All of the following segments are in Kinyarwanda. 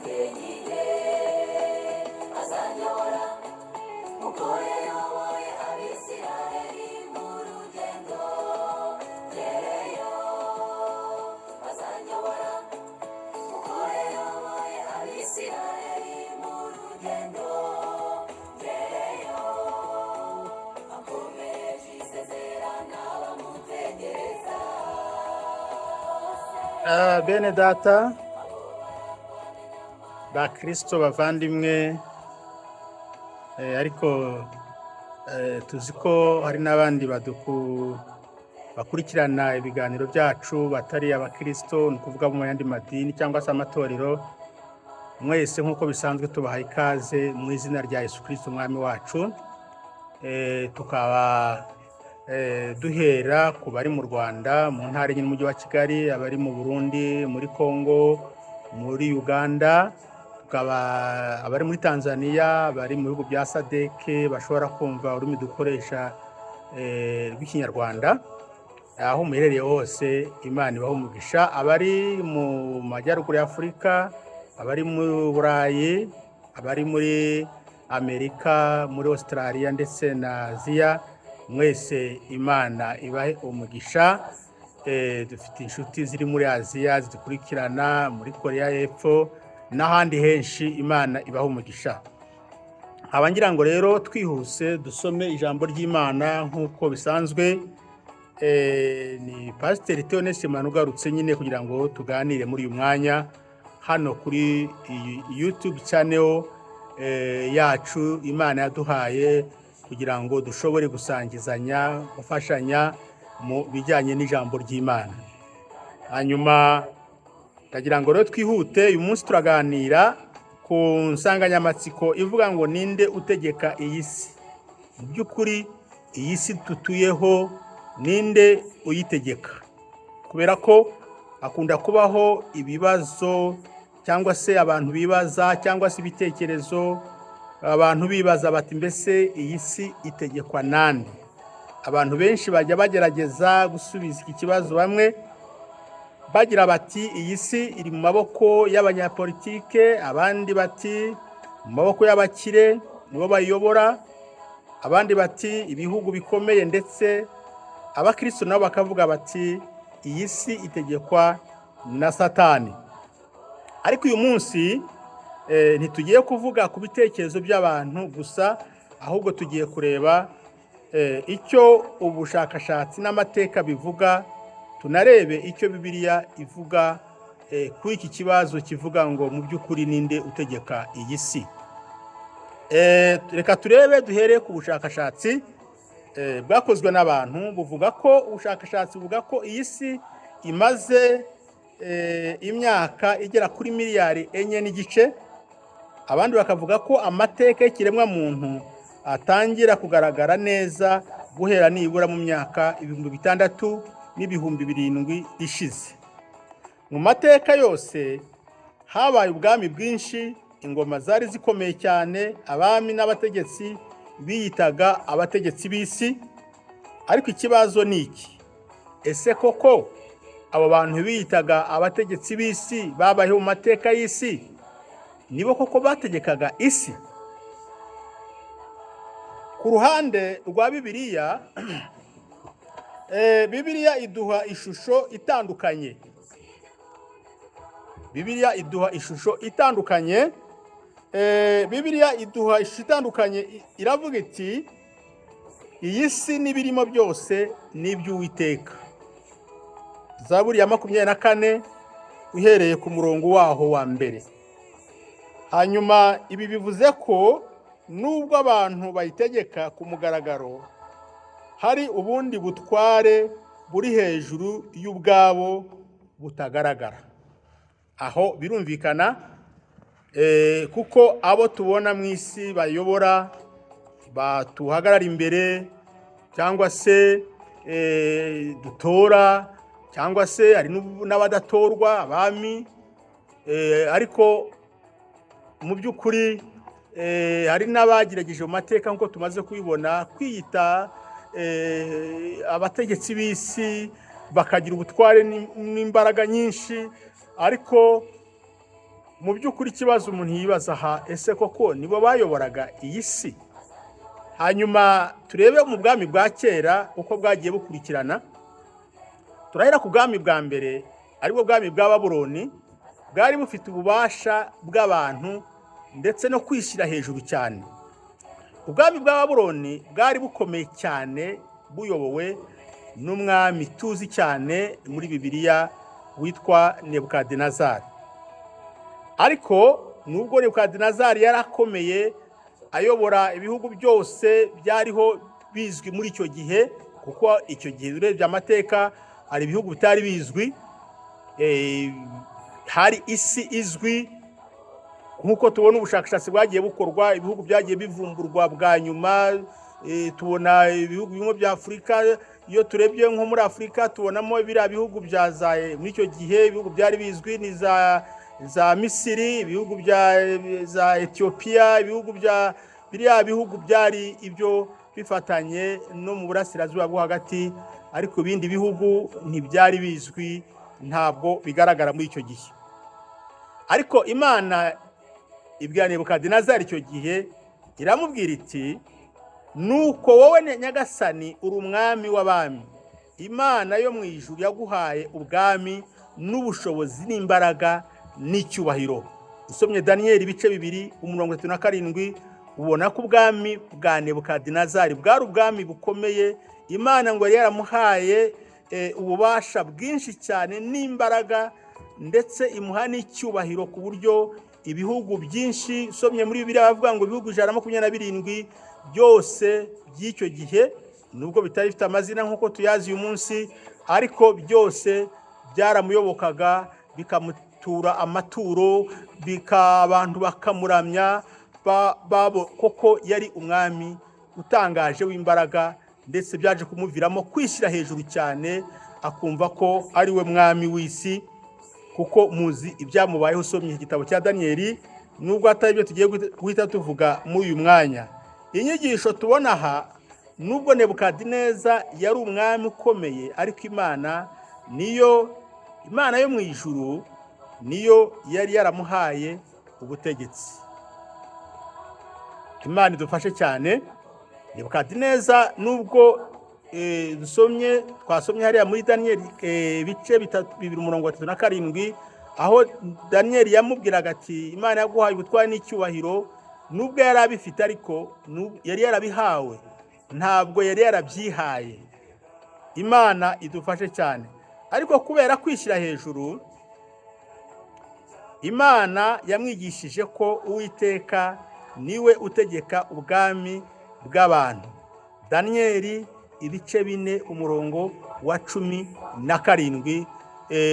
Jyenyine azanyobora uko yayoboye Abisirayeli mu rugendo ngereyo. Azanyobora uko yayoboye Abisirayeli mu rugendo ngereyo. Akomeje isezerano abamutegereza. Bene data ba Kristo bavandimwe, ariko tuzi ko hari n'abandi bakurikirana ibiganiro byacu batari abakristo, ni ukuvuga mu yandi madini cyangwa se amatorero. Mwese nk'uko bisanzwe tubaha ikaze mu izina rya Yesu Kristo Umwami wacu. Tukaba duhera ku bari mu Rwanda, mu ntara enye n'umujyi wa Kigali, abari mu Burundi, muri Congo, muri Uganda, tukaba abari muri Tanzania, abari mu bihugu bya SADC bashobora kumva ururimi dukoresha rw'Ikinyarwanda. Aho muherereye hose, Imana ibahe umugisha. Abari mu majyaruguru ya Afurika, abari mu Burayi, abari muri Amerika, muri Australia ndetse na Aziya, mwese Imana ibahe umugisha. Dufite inshuti ziri muri Aziya zidukurikirana, muri Korea y'Epfo n'ahandi henshi, Imana ibahe umugisha. Nkaba ngira ngo rero twihuse dusome ijambo ry'Imana nk'uko bisanzwe. Ni Pasiteri Theoneste ugarutse nyine kugira ngo tuganire muri uyu mwanya hano kuri iyi YouTube channel yacu Imana yaduhaye kugira ngo dushobore gusangizanya, gufashanya mu bijyanye n'ijambo ry'Imana. Hanyuma ndagira ngo rero twihute, uyu munsi turaganira ku nsanganyamatsiko ivuga ngo: "Ninde utegeka iyi si?" Mu by'ukuri iyi si dutuyeho, ninde uyitegeka? Kubera ko hakunda kubaho ibibazo cyangwa se abantu bibaza cyangwa se ibitekerezo, abantu bibaza bati: "Mbese iyi si itegekwa nande?" Abantu benshi bajya bagerageza gusubiza iki kibazo, bamwe bagira bati: "Iyi si iri mu maboko y'abanyapolitike," abandi bati: "Mu maboko y'abakire nibo bayiyobora," abandi bati: "Ibihugu bikomeye," ndetse abakristo nabo bakavuga bati: "Iyi si itegekwa na Satani." Ariko uyu munsi ntitugiye kuvuga ku bitekerezo by'abantu gusa, ahubwo tugiye kureba icyo ubushakashatsi n'amateka bivuga, tunarebe icyo Bibiliya ivuga kuri iki kibazo kivuga ngo: "Mu by'ukuri ninde utegeka iyi si?" Reka turebe, duhere ku bushakashatsi bwakozwe n'abantu. Buvuga ko, ubushakashatsi buvuga ko iyi si imaze imyaka igera kuri miliyari 4.5. Abandi bakavuga ko amateka y'ikiremwamuntu atangira kugaragara neza guhera nibura mu myaka 6000 n'ibihumbi 7 ishize. Mu mateka yose habaye ubwami bwinshi, ingoma zari zikomeye cyane, abami n'abategetsi biyitaga abategetsi b'isi. Ariko ikibazo ni iki: ese koko abo bantu biyitaga abategetsi b'isi babayeho mu mateka y'isi, nibo koko bategekaga isi? Ku ruhande rwa Bibiliya, Bibiliya iduha ishusho itandukanye. Bibiliya iduha ishusho itandukanye. Bibiliya iduha ishusho itandukanye, iravuga iti: "Iyi si n'ibirimo byose ni iby'Uwiteka." Zaburi ya 24, uhereye ku murongo waho wa mbere. Hanyuma ibi bivuze ko nubwo abantu bayitegeka ku mugaragaro, hari ubundi butware buri hejuru y'ubwabo butagaragara. Aho birumvikana, kuko abo tubona mu isi bayobora, batuhagarara imbere, cyangwa se dutora, cyangwa se hari n'abadatorwa, abami, ariko mu by'ukuri hari n'abagerageje mu mateka, nk'uko tumaze kubibona, kwiyita abategetsi b'isi, bakagira ubutware n'imbaraga nyinshi, ariko Mu by'ukuri ikibazo umuntu yibaza aha, ese koko nibo bayoboraga iyi si? Hanyuma turebe mu bwami bwa kera uko bwagiye bukurikirana. Turahera ku bwami bwa mbere, aribwo bwami bwa Babuloni, bwari bufite ububasha bw'abantu ndetse no kwishyira hejuru cyane. Ubwami bwa Babuloni bwari bukomeye cyane, buyobowe n'umwami tuzi cyane muri Bibiliya witwa Nebukadinezari. Ariko nubwo Nebukadinezari yari akomeye, ayobora ibihugu byose byariho bizwi muri icyo gihe, kuko icyo gihe urebye amateka hari ibihugu bitari bizwi, hari isi izwi nk'uko tubona ubushakashatsi bwagiye bukorwa, ibihugu byagiye bivumburwa bwa nyuma, tubona ibihugu bimwe bya Afurika. Iyo turebye nko muri Afurika tubonamo biriya bihugu bya za, muri icyo gihe ibihugu byari bizwi ni za Misiri, ibihugu bya za Etiyopiya, ibihugu bya biriya bihugu byari ibyo bifatanye no mu burasirazuba bwo hagati, ariko ibindi bihugu ntibyari bizwi, ntabwo bigaragara muri icyo gihe. Ariko Imana ibwira Nebukadinezari icyo gihe, iramubwira iti: "Nuko wowe nyagasani uri umwami w'abami, Imana yo mu ijuru yaguhaye ubwami n'ubushobozi n'imbaraga n'icyubahiro." Usomye Daniyeli ibice 2 umurongo 37, ubona ko ubwami bwa Nebukadinezari bwari ubwami bukomeye. Imana ngo yari yaramuhaye ububasha bwinshi cyane n'imbaraga, ndetse imuha n'icyubahiro ku buryo ibihugu byinshi, usomye muri Bibiliya bavuga ngo ibihugu 127 byose by'icyo gihe, nubwo bitari bifite amazina nk'uko tuyazi uyu munsi, ariko byose byaramuyobokaga, bikamutura amaturo, abantu bakamuramya, koko yari umwami utangaje w'imbaraga. Ndetse byaje kumuviramo kwishyira hejuru cyane, akumva ko ari we mwami w'isi, kuko muzi ibyamubayeho usomye igitabo cya Daniyeli, nubwo atari byo tugiye guhita tuvuga muri uyu mwanya. Inyigisho tubona aha, nubwo Nebukadineza yari umwami ukomeye, ariko Imana niyo, Imana yo mu ijuru niyo yari yaramuhaye ubutegetsi. Imana idufashe cyane. Nebukadineza, nubwo dusomye, twasomye hariya muri Daniyeli ibice 2 umurongo wa 37, aho Daniyeli yamubwiraga ati: "Imana yaguhaye ubutwari n'icyubahiro," nubwo yari abifite, ariko yari yarabihawe, ntabwo yari yarabyihaye. Imana idufashe cyane. Ariko kubera kwishyira hejuru, Imana yamwigishije ko Uwiteka niwe utegeka ubwami bw'abantu. Daniyeli ibice 4 umurongo wa 17.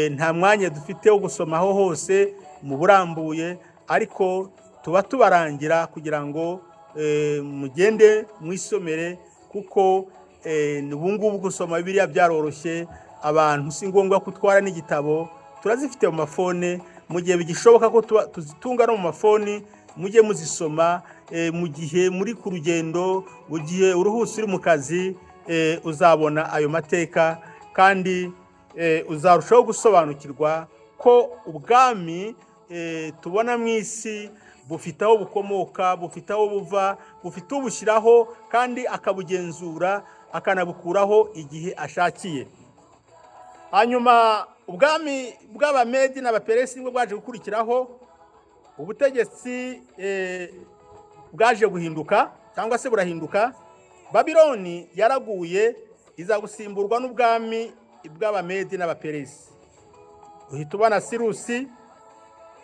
Nta mwanya dufite wo gusomaho hose mu burambuye, ariko tuba tubarangira kugira ngo mugende mwisomere, kuko ubu ngubu gusoma Bibiliya byaroroshye. Abantu si ngombwa kutwara n'igitabo, turazifite mu mafone. Mu gihe bigishoboka ko tuzitunga no mu mafoni, mujye muzisoma mu gihe muri ku rugendo, mu gihe uruhutse uri mu kazi, uzabona ayo mateka kandi uzarushaho gusobanukirwa ko ubwami tubona mu isi bufite aho bukomoka, bufite aho buva, bufite ubushyiraho kandi akabugenzura, akanabukuraho igihe ashakiye. Hanyuma ubwami bw'Abamedi n'Abaperesi nibwo bwaje gukurikiraho. Ubutegetsi bwaje guhinduka cyangwa se burahinduka. Babiloni yaraguye, iza gusimburwa n'ubwami bw'Abamedi n'Abaperesi. Uhita ubona Sirusi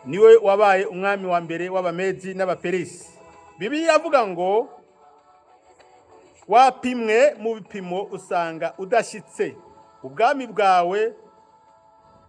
niwe wabaye umwami wa mbere w'Abamedi n'Abaperesi. Bibiliya iravuga ngo: "Wapimwe mu bipimo usanga udashyitse, ubwami bwawe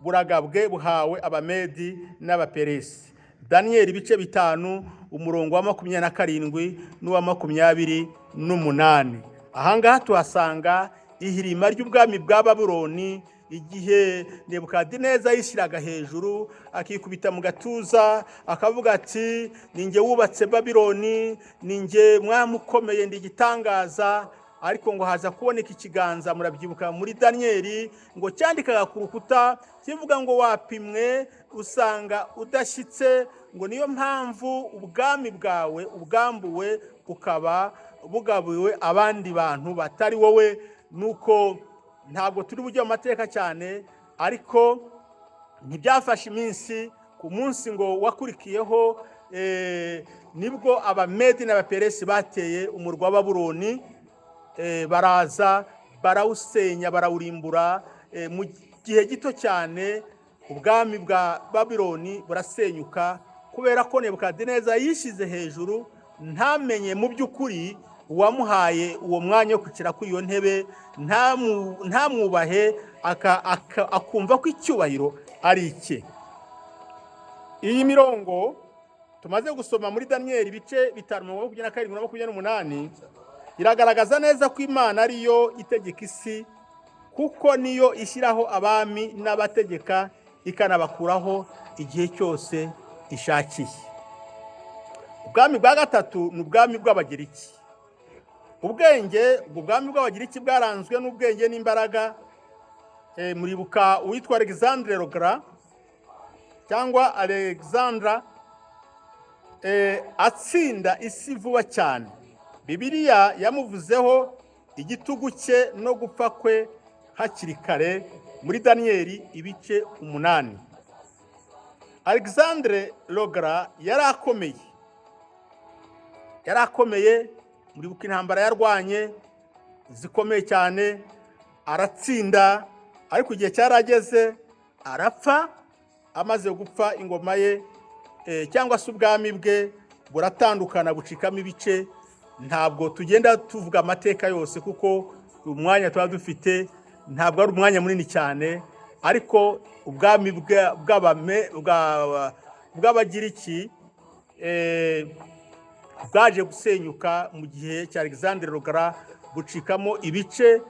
buragabwe, buhawe Abamedi n'Abaperesi." Daniyeli ibice 5 umurongo wa 27 n'uwa 28. Ahangaha tuhasanga ihirima ry'ubwami bwa Babuloni, igihe Nebukadineza yishyiraga hejuru, akikubita mu gatuza, akavuga ati: "Ni njye wubatse Babiloni, ni njye mwami ukomeye, ndi igitangaza." Ariko ngo haza kuboneka ikiganza, murabyibuka muri Daniyeli, ngo cyandikaga ku rukuta kivuga ngo wapimwe usanga udashyitse, ngo niyo mpamvu ubwami bwawe ubwambuwe, bukaba bugabiwe abandi bantu batari wowe. Nuko ntabwo turi bujye mu mateka cyane, ariko ntibyafashe iminsi, ku munsi ngo wakurikiyeho nibwo Abamedi n'Abaperesi bateye umurwa wa Babuloni, baraza barawusenya, barawurimbura. Mu gihe gito cyane ubwami bwa Babuloni burasenyuka, kubera ko Nebukadineza yishyize hejuru, ntamenye mu by'ukuri uwamuhaye uwo mwanya wo kwicara kuri iyo ntebe, ntamwubahe, akumva ko icyubahiro ari icye. Iyi mirongo tumaze gusoma muri Daniyeli ibice 5, 27 na 28, iragaragaza neza ko Imana ariyo itegeka isi, kuko niyo ishyiraho abami n'abategeka, ikanabakuraho igihe cyose ishakiye. Ubwami bwa gatatu ni ubwami bw'Abagiriki. Ubwenge, ubwo bwami bw'Abagiriki bwaranzwe n'ubwenge n'imbaraga. Muribuka uwitwa Alexandre le Grand cyangwa Alexandra, atsinda isi vuba cyane. Bibiliya yamuvuzeho igitugu cye no gupfa kwe hakiri kare muri Daniyeli ibice 8. Alexandre le Grand yari akomeye, yari akomeye. Muribuka intambara yarwanye zikomeye cyane, aratsinda, ariko igihe cyarageze arapfa. Amaze gupfa, ingoma ye cyangwa se ubwami bwe buratandukana, bucikamo ibice. Ntabwo tugenda tuvuga amateka yose, kuko umwanya tuba dufite ntabwo ari umwanya munini cyane, ariko ubwami bw'Abagiriki bwaje gusenyuka mu gihe cya Alexandre le Grand, bucikamo ibice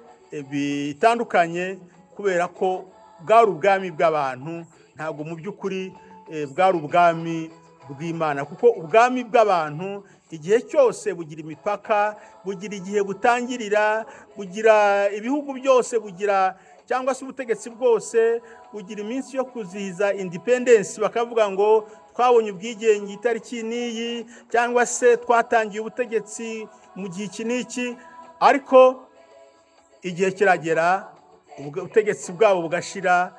bitandukanye, kubera ko bwari ubwami bw'abantu, ntabwo mu by'ukuri bwari ubwami bw'Imana, kuko ubwami bw'abantu igihe cyose bugira imipaka, bugira igihe butangirira, bugira ibihugu byose bugira, cyangwa se ubutegetsi bwose bugira iminsi yo kwizihiza independence, bakavuga ngo twabonye ubwigenge itariki n'iyi, cyangwa se twatangiye ubutegetsi mu gihe iki n'iki, ariko igihe kiragera ubutegetsi bwabo bugashira.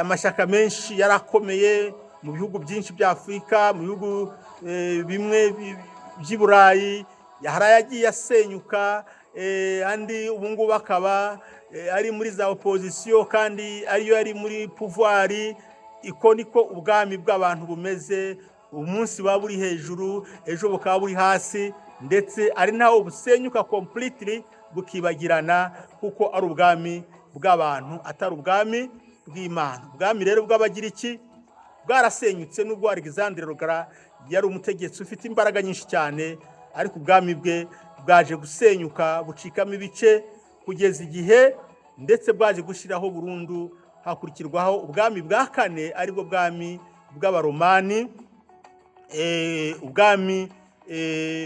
Amashyaka menshi yarakomeye mu bihugu byinshi bya Afurika, mu bihugu bimwe by'i Burayi, hari ayagiye asenyuka, andi ubu ngubu akaba ari muri za opozisiyo kandi ariyo yari muri pouvoir. Iko niko ubwami bw'abantu bumeze: umunsi buba buri hejuru, ejo bukaba buri hasi, ndetse ari naho busenyuka completely, bukibagirana, kuko ari ubwami bw'abantu, atari ubwami bw'Imana. Ubwami rero bw'Abagiriki bwarasenyutse, nubwo Alexandre le Grand yari umutegetsi ufite imbaraga nyinshi cyane, ariko ubwami bwe bwaje gusenyuka, bucikamo ibice, kugeza igihe ndetse bwaje gushyiraho burundu, hakurikirwaho ubwami bwa kane, aribwo bwami bw'Abaromani. Ubwami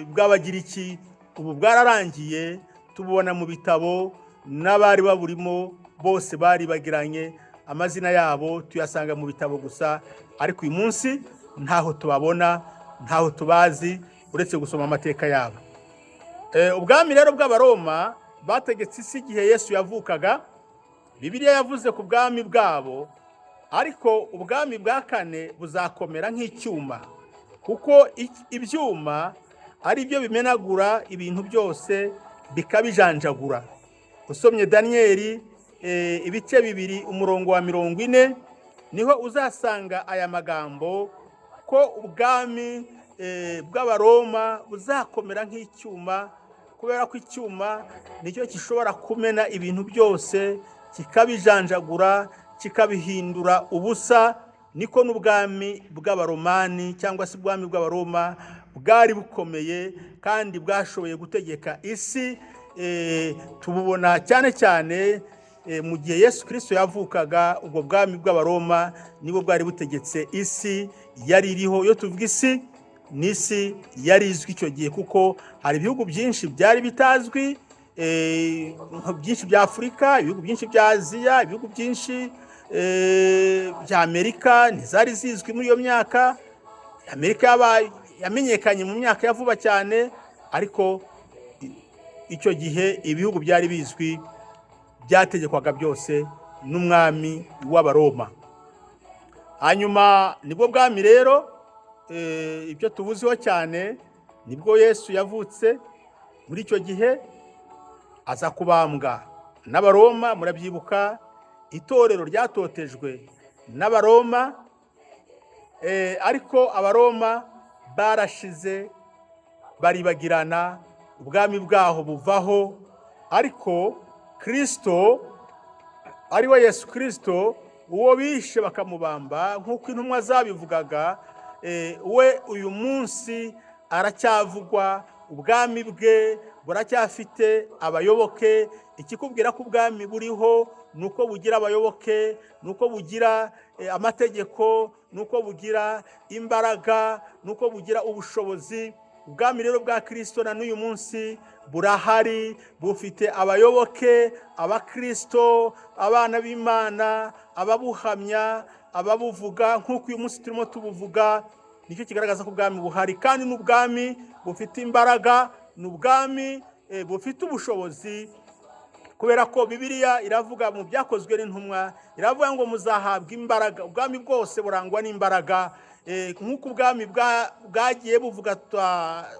bw'Abagiriki ubu bwararangiye, tububona mu bitabo, n'abari baburimo bose bari bagiranye, amazina yabo tuyasanga mu bitabo gusa, ariko uyu munsi ntaho tubabona, ntaho tubazi, uretse gusoma amateka yabo. Ubwami rero bw'Abaroma bategetse isi igihe Yesu yavukaga. Bibiliya yavuze ku bwami bwabo: "Ariko ubwami bwa kane buzakomera nk'icyuma, kuko ibyuma ari byo bimenagura ibintu byose bikabijanjagura." Usomye Daniyeli ibice 2, umurongo wa 40, niho uzasanga aya magambo ko ubwami bw'Abaroma buzakomera nk'icyuma, kubera ko icyuma nicyo gishobora kumena ibintu byose, kikabijanjagura, kikabihindura ubusa. Niko n'ubwami bw'Abaromani cyangwa se ubwami bw'Abaroma bwari bukomeye kandi bwashoboye gutegeka isi. Tububona cyane cyane mu gihe Yesu Kirisito yavukaga. Ubwo bwami bw'Abaroma nibwo bwari butegetse isi yari iriho. Iyo tuvuga isi, ni isi yari izwi icyo gihe, kuko hari ibihugu byinshi byari bitazwi. byinshi bya Afurika, ibihugu byinshi bya Aziya, ibihugu byinshi bya Amerika ntizari zizwi muri iyo myaka. Amerika yamenyekanye mu myaka ya vuba cyane, ariko icyo gihe ibihugu byari bizwi byategekwaga byose n'umwami w'Abaroma. Hanyuma nibwo bwami rero, ibyo tubuziho cyane, nibwo Yesu yavutse muri icyo gihe, aza kubambwa n'Abaroma. Murabyibuka, itorero ryatotejwe n'Abaroma, ariko Abaroma barashize, baribagirana, ubwami bwaho buvaho. Ariko Kirisito, ari we Yesu Kirisito, uwo bishe bakamubamba nk'uko intumwa zabivugaga, we uyu munsi aracyavugwa, ubwami bwe buracyafite abayoboke. Ikikubwira ko ubwami buriho ni uko bugira abayoboke, ni uko bugira amategeko, ni uko bugira imbaraga, ni uko bugira ubushobozi. Ubwami rero bwa Kirisito na n'uyu munsi burahari, bufite abayoboke, abakirisito, abana b'Imana, ababuhamya, ababuvuga nk'uko uyu munsi turimo tubuvuga. Nicyo kigaragaza ko ubwami buhari, kandi ni ubwami bufite imbaraga, ni ubwami bufite ubushobozi, kubera ko Bibiliya iravuga mu Byakozwe n'Intumwa, iravuga ngo muzahabwa imbaraga. Ubwami bwose burangwa n'imbaraga. Nk'uko ubwami bwagiye buvuga,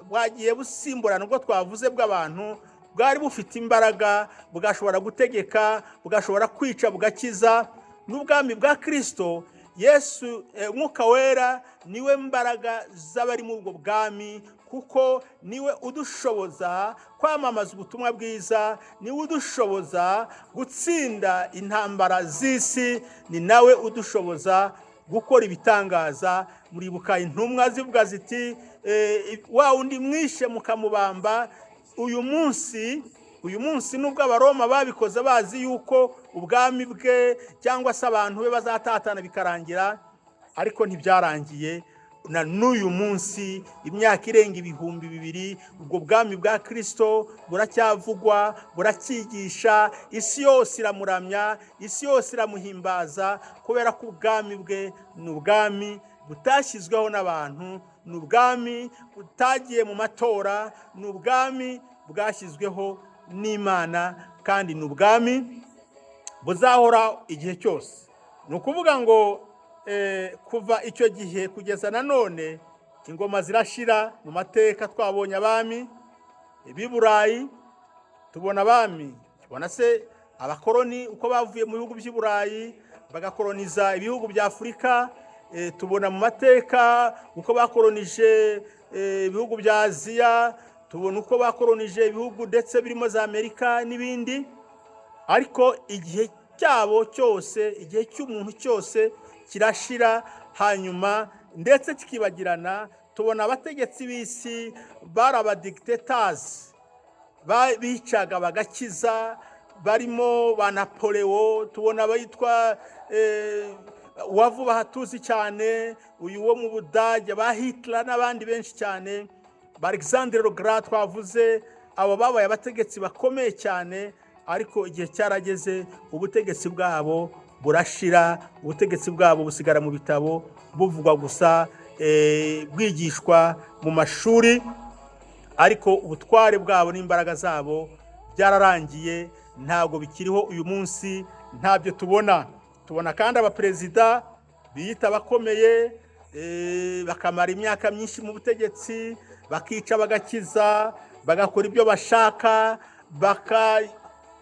bwagiye busimburana, ubwo twavuze bw'abantu bwari bufite imbaraga, bugashobora gutegeka, bugashobora kwica, bugakiza, n'ubwami bwa Kirisito Yesu, Umwuka Wera niwe mbaraga z'abari muri ubwo bwami, kuko niwe udushoboza kwamamaza ubutumwa bwiza, niwe udushoboza gutsinda intambara z'isi, ni nawe udushoboza gukora ibitangaza. Muribuka intumwa zivuga ziti: "Wa wundi mwishe mukamubamba, uyu munsi nubwo Abaroma babikoze bazi yuko ubwami bwe cyangwa se abantu be bazatatana bikarangira, ariko ntibyarangiye. Na n'uyu munsi, imyaka irenga 2000, ubwo bwami bwa Kirisito buracyavugwa, buracyigisha, isi yose iramuramya, isi yose iramuhimbaza, kubera ko ubwami bwe ni ubwami butashyizweho n'abantu, ni ubwami butagiye mu matora, ni ubwami bwashyizweho n'Imana, kandi ni ubwami buzahora igihe cyose." Ni ukuvuga ngo kuva icyo gihe kugeza na none ingoma zirashira. Mu mateka twabonye abami b'i Burayi, tubona abami, tubona se abakoroni uko bavuye mu bihugu by'i Burayi bagakoroniza ibihugu bya Afurika, tubona mu mateka uko bakoronije ibihugu bya Aziya, tubona uko bakoronije ibihugu ndetse birimo za Amerika n'ibindi. Ariko igihe cyabo cyose, igihe cy'umuntu cyose kirashira, hanyuma ndetse kikibagirana. Tubona abategetsi b'isi bari abadictators, bicaga bagakiza, barimo ba Napoleon, tubona abayitwa uwa vuba aha tuzi cyane, uyu wo mu Budage, ba Hitler n'abandi benshi cyane, ba Alexandre le Grand twavuze. Abo babaye abategetsi bakomeye cyane, ariko igihe cyarageze ubutegetsi bwabo burashira, ubutegetsi bwabo busigara mu bitabo buvugwa gusa, bwigishwa mu mashuri, ariko ubutware bwabo n'imbaraga zabo byararangiye, ntabwo bikiriho. Uyu munsi ntabyo tubona. Tubona kandi abaperezida biyita abakomeye, bakamara imyaka myinshi mu butegetsi, bakica, bagakiza, bagakora ibyo bashaka,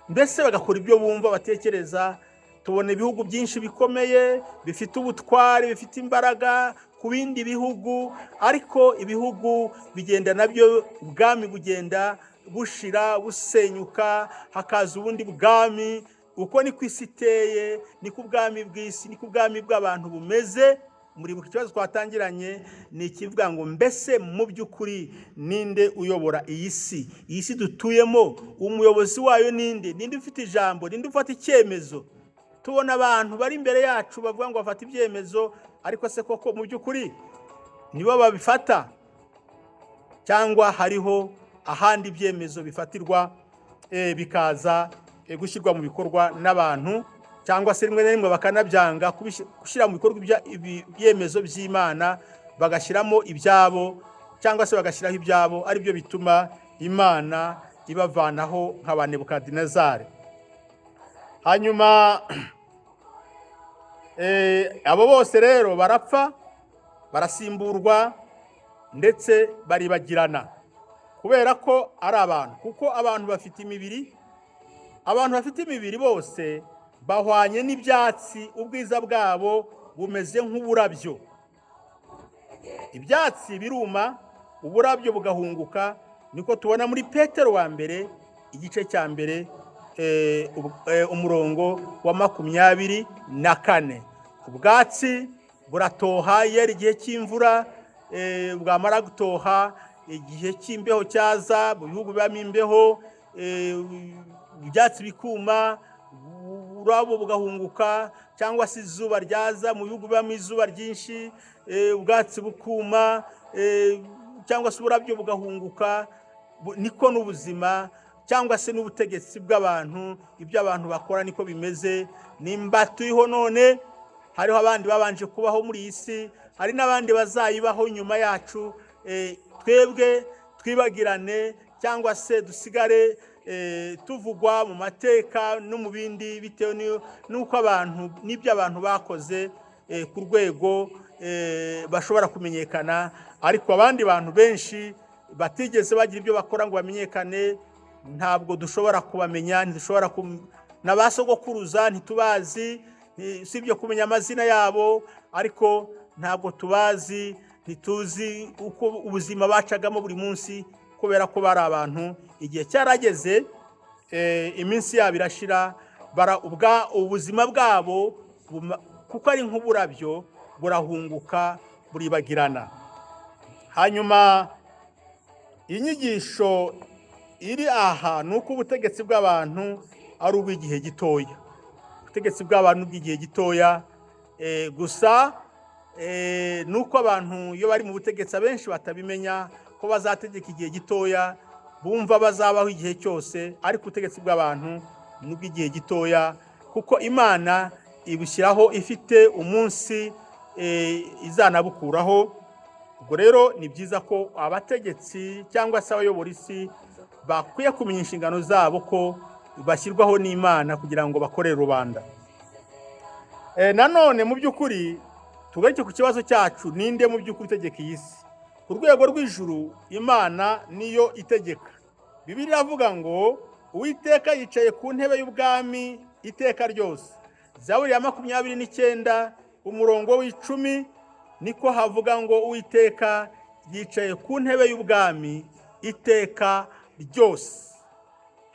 mbese bagakora ibyo bumva batekereza. Tubona ibihugu byinshi bikomeye, bifite ubutware, bifite imbaraga ku bindi bihugu, ariko ibihugu bigenda nabyo, ubwami bugenda bushira, busenyuka, hakaza ubundi bwami. Uko niko isi iteye, niko ubwami bw'isi, niko ubwami bw'abantu bumeze. Muribuka ikibazo twatangiranye ni ikivuga ngo: mbese mu by'ukuri ninde uyobora iyi si? Iyi si dutuyemo, umuyobozi wayo ninde? Ninde ufite ijambo? Ninde ufata icyemezo? Tubona abantu bari imbere yacu bavuga ngo bafata ibyemezo, ariko se koko mu by'ukuri nibo babifata, cyangwa hariho ahandi ibyemezo bifatirwa? bikaza gushyirwa mu bikorwa n'abantu, cyangwa se rimwe na rimwe bakanabyanga gushyira mu bikorwa ibyemezo by'Imana, bagashyiramo ibyabo cyangwa se bagashyiraho ibyabo, aribyo bituma Imana ibavanaho nka ba Nebukadinezari. Hanyuma abo bose rero barapfa, barasimburwa, ndetse baribagirana kubera ko ari abantu, kuko abantu bafite imibiri. Abantu bafite imibiri bose bahwanye n'ibyatsi, ubwiza bwabo bumeze nk'uburabyo. Ibyatsi biruma, uburabyo bugahunguka, niko tubona muri Petero wa mbere igice cya mbere, umurongo wa 24. Ubwatsi buratoha iyo ari igihe cy'imvura, bwamara gutoha, igihe cy'imbeho cyaza, mu bihugu bibamo imbeho, ibyatsi bikuma, ururabo bugahunguka, cyangwa se izuba ryaza mu bihugu bibamo izuba ryinshi, ubwatsi bukuma, cyangwa se uburabyo bugahunguka. Niko n'ubuzima cyangwa se n'ubutegetsi bw'abantu, ibyo abantu bakora niko bimeze. Nimba turiho none, hariho abandi babanje kubaho muri iyi si, hari n'abandi bazayibaho nyuma yacu. Twebwe twibagirane cyangwa se dusigare tuvugwa mu mateka no mu bindi, bitewe n'uko abantu n'ibyo abantu bakoze, ku rwego bashobora kumenyekana. Ariko abandi bantu benshi batigeze bagira ibyo bakora ngo bamenyekane, ntabwo dushobora kubamenya, ntidushobora na ba sogokuruza ntitubazi, usibye kumenya amazina yabo, ariko ntabwo tubazi, ntituzi uko ubuzima bacagamo buri munsi, kubera ko bari abantu igihe cyarageze, iminsi yabo irashira, ubuzima bwabo kuko ari nk'uburabyo, burahunguka, buribagirana. Hanyuma inyigisho iri aha ni uko ubutegetsi bw'abantu ari ubw'igihe gitoya, ubutegetsi bw'abantu bw'igihe gitoya. Gusa ni uko abantu iyo bari mu butegetsi abenshi batabimenya ko bazategeka igihe gitoya, bumva bazabaho igihe cyose, ariko ubutegetsi bw'abantu ni ubw'igihe gitoya, kuko Imana ibushyiraho ifite umunsi izanabukuraho. Ubwo rero ni byiza ko abategetsi cyangwa se abayobora isi bakwiye kumenya inshingano zabo, ko bashyirwaho n'Imana kugira ngo bakorere rubanda. Nanone mu by'ukuri tugaruke ku kibazo cyacu: ninde mu by'ukuri utegeka iyi si? Ku rwego rw'ijuru, Imana niyo itegeka. Bibiliya iravuga ngo Uwiteka yicaye ku ntebe y'ubwami iteka ryose. Zaburi ya 29 umurongo w'10, niko havuga ngo Uwiteka yicaye ku ntebe y'ubwami iteka ryose.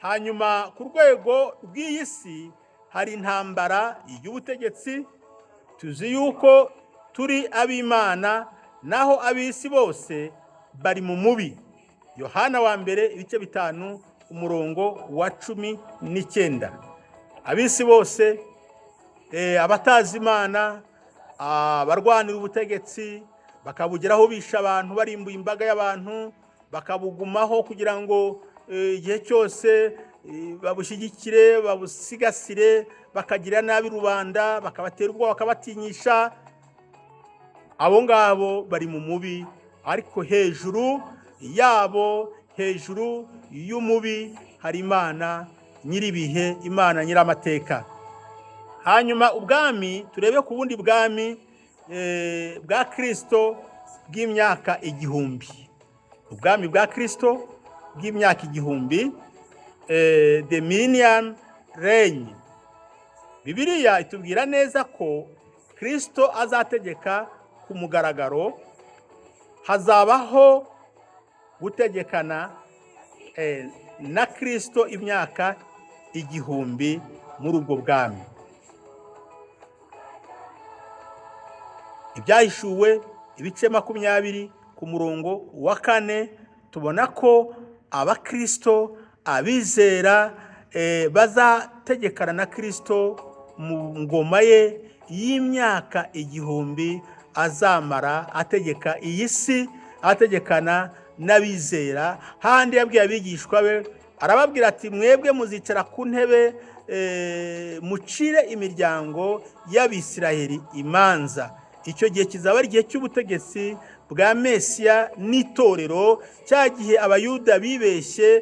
Hanyuma ku rwego rw'iyi si hari intambara y'ubutegetsi. Tuzi yuko turi ab'Imana, naho ab'isi bose bari mu mubi. Yohana wa mbere ibice 5 umurongo wa 19. Ab'isi bose, abatazi Imana, abarwanira ubutegetsi bakabugeraho bisha abantu, barimbuye imbaga y'abantu, bakabugumaho kugira ngo igihe cyose babushyigikire, babusigasire, bakagira nabi rubanda, bakabatera ubwoba, bakabatinyisha, abo ngabo bari mu mubi. Ariko hejuru yabo, hejuru y'umubi, hari Imana nyir'ibihe, Imana nyir'amateka. Hanyuma ubwami, turebe ku bundi bwami bwa Kirisito bw'imyaka 1000, ubwami bwa Kirisito bw'imyaka 1000, the millennium reign. Bibiliya itubwira neza ko Kirisito azategeka ku mugaragaro. Hazabaho gutegekana na Kirisito imyaka 1000 muri ubwo bwami. Ibyahishuwe ibice 20 ku murongo wa 4, tubona ko abakirisito, abizera, bazategekana na Kirisito mu ngoma ye y'imyaka 1000 azamara ategeka iyi si, ategekana n'abizera. Handi yabwiye abigishwa be Arababwira ati: "Mwebwe muzicara ku ntebe, mucire imiryango y'Abisiraheli imanza." Icyo gihe kizaba ari igihe cy'ubutegetsi bwa Mesiya n'itorero. Cya gihe Abayuda bibeshye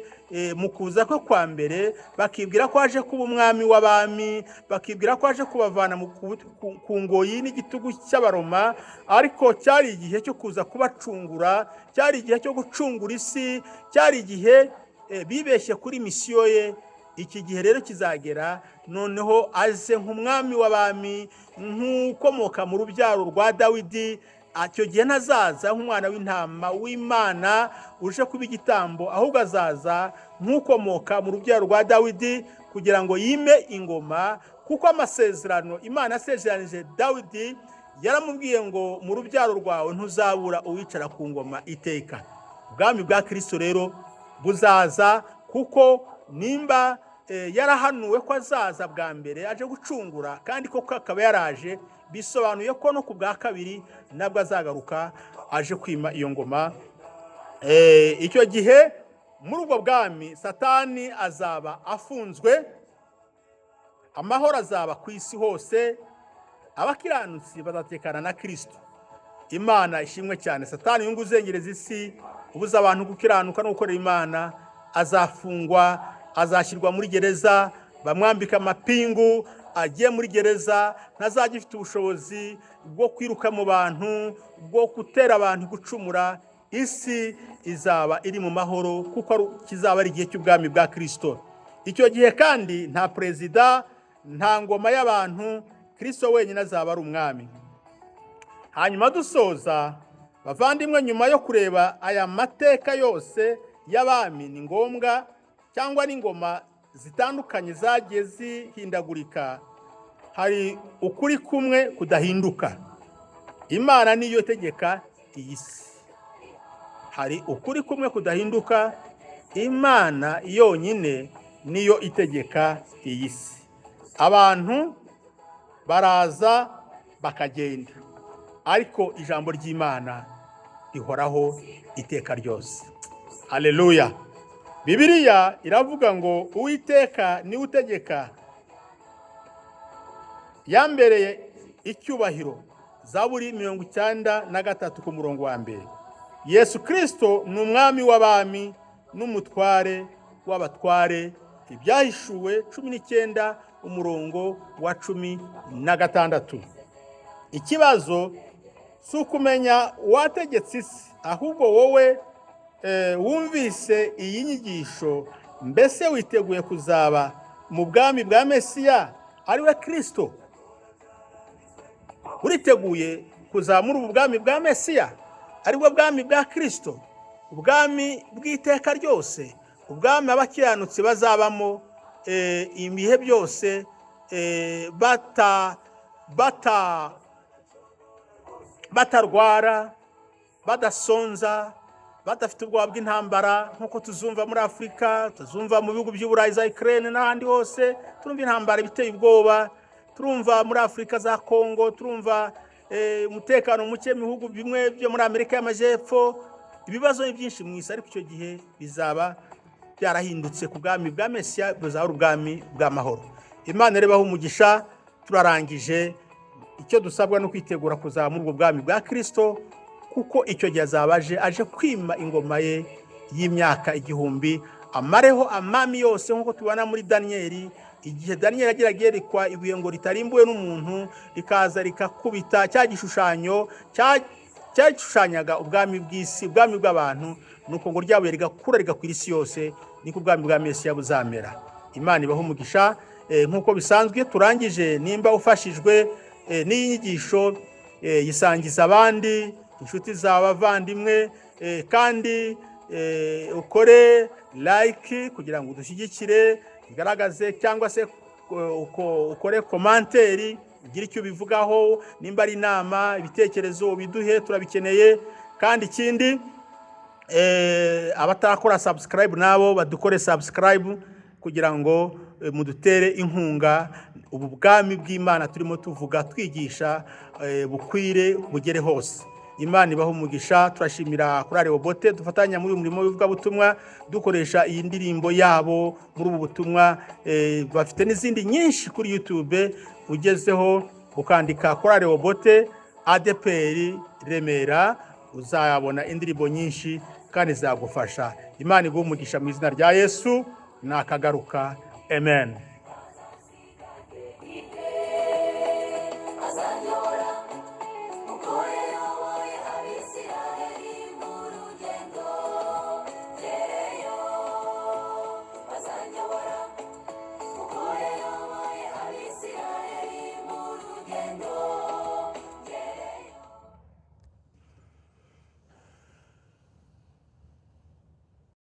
mu kuza kwe kwa mbere, bakibwira ko aje kuba umwami w'abami, bakibwira ko aje kubavana ku ngoyi n'igitugu cy'Abaroma, ariko cyari igihe cyo kuza kubacungura, cyari igihe cyo gucungura isi, cyari igihe bibeshye kuri misiyo ye. Iki gihe rero kizagera noneho aze nk'umwami w'abami, nk'ukomoka mu rubyaro rwa Dawidi. Icyo gihe ntazaza nk'umwana w'intama w'Imana uje kuba igitambo, ahubwo azaza nk'ukomoka mu rubyaro rwa Dawidi kugira ngo yime ingoma, kuko amasezerano Imana yasezeranije Dawidi yaramubwiye ngo: "Mu rubyaro rwawe ntuzabura uwicara ku ngoma iteka." Ubwami bwa Kirisito rero buzaza, kuko nimba yarahanuwe ko azaza bwa mbere aje gucungura, kandi koko akaba yaraje, bisobanuye ko no ku bwa kabiri nabwo azagaruka aje kwima iyo ngoma. Icyo gihe muri ubwo bwami Satani azaba afunzwe, amahoro azaba ku isi hose, abakiranutsi bazatekana na Kirisito. Imana ishimwe cyane. Satani yungu uzengereza isi, ubuza abantu gukiranuka no gukorera Imana, azafungwa, azashyirwa muri gereza, bamwambika amapingu, agiye muri gereza. Ntazajya ifite ubushobozi bwo kwiruka mu bantu, bwo gutera abantu gucumura. Isi izaba iri mu mahoro, kuko kizaba ari igihe cy'ubwami bwa Kirisito. Icyo gihe kandi nta perezida, nta ngoma y'abantu, Kirisito wenyine azaba ari umwami. Hanyuma dusoza, bavandimwe, nyuma yo kureba aya mateka yose y'abami, ni ngombwa cyangwa n'ingoma zitandukanye zagiye zihindagurika, hari ukuri kumwe kudahinduka: Imana niyo itegeka iyi si. Hari ukuri kumwe kudahinduka: Imana yonyine niyo itegeka iyi si. Abantu baraza bakagenda, ariko ijambo ry'Imana rihoraho iteka ryose. Haleluya! Bibiliya iravuga ngo: "Uwiteka niwe utegeka, yambereye icyubahiro." Zaburi 93 ku murongo wa mbere. Yesu Kirisito ni umwami w'abami n'umutware w'abatware. Ibyahishuwe 19 umurongo wa 16. Ikibazo si ukumenya uwategetse isi, ahubwo wowe wumvise iyi nyigisho, mbese witeguye kuzaba mu bwami bwa Mesiya, ariwe Kirisito? Uriteguye kuzaba muri ubu bwami bwa Mesiya, aribwo bwami bwa Kirisito, ubwami bw'iteka ryose, ubwami abakiranutsi bazabamo ibihe byose, bata bata batarwara, badasonza, badafite ubwoba bw'intambara, nk'uko tuzumva muri Afurika, tuzumva mu bihugu by'Uburayi, za Ukraine n'ahandi hose? Turumva intambara iteye ubwoba, turumva muri Afurika za Kongo, turumva umutekano muke mu bihugu bimwe byo muri Amerika y'Amajyepfo. Ibibazo ni byinshi mu isi, ariko icyo gihe bizaba byarahindutse. Ku bwami bwa Mesiya buzaba ari ubwami bw'amahoro. Imana rero ibahe umugisha. Turarangije. Icyo dusabwa ni ukwitegura kuzaba muri ubwo bwami bwa Kirisito, kuko icyo gihe azaba aje kwima ingoma ye y'imyaka 1000, amareho amami yose, nk'uko tubona muri Daniyeli. Igihe Daniyeli yageraga yerekwa ibuye ngo ritarimbuwe n'umuntu, rikaza rikakubita cya gishushanyo cyashushanyaga ubwami bw'isi, ubwami bw'abantu, nuko ngo rya buye rigakura rigakwira isi yose, niko ubwami bwa Mesiya buzamera. Imana ibahe umugisha. Nk'uko bisanzwe iyo turangije, nimba ufashijwe n'iyi nyigisho, yisangiza abandi, inshuti zawe, abavandimwe, kandi ukore like kugira ngo udushyigikire, igaragaze, cyangwa se ukore commentaire, ugire icyo ubivugaho. Nimba ari inama, ibitekerezo, ubiduhe, turabikeneye. Kandi ikindi, abatarakora subscribe nabo badukore subscribe kugira ngo mudutere inkunga, ubu bwami bw'Imana turimo tuvuga, twigisha, bukwire bugere hose. Imana ibaha umugisha. Turashimira kuri Rehobote dufatanya muri uyu murimo w'ivugabutumwa, dukoresha iyi ndirimbo yabo muri ubu butumwa. Bafite n'izindi nyinshi kuri YouTube, ugezeho ukandika kuri Rehobote ADEPR Remera, uzabona indirimbo nyinshi kandi zagufasha. Imana iguhe umugisha mu izina rya Yesu. Nakagaruka, amen.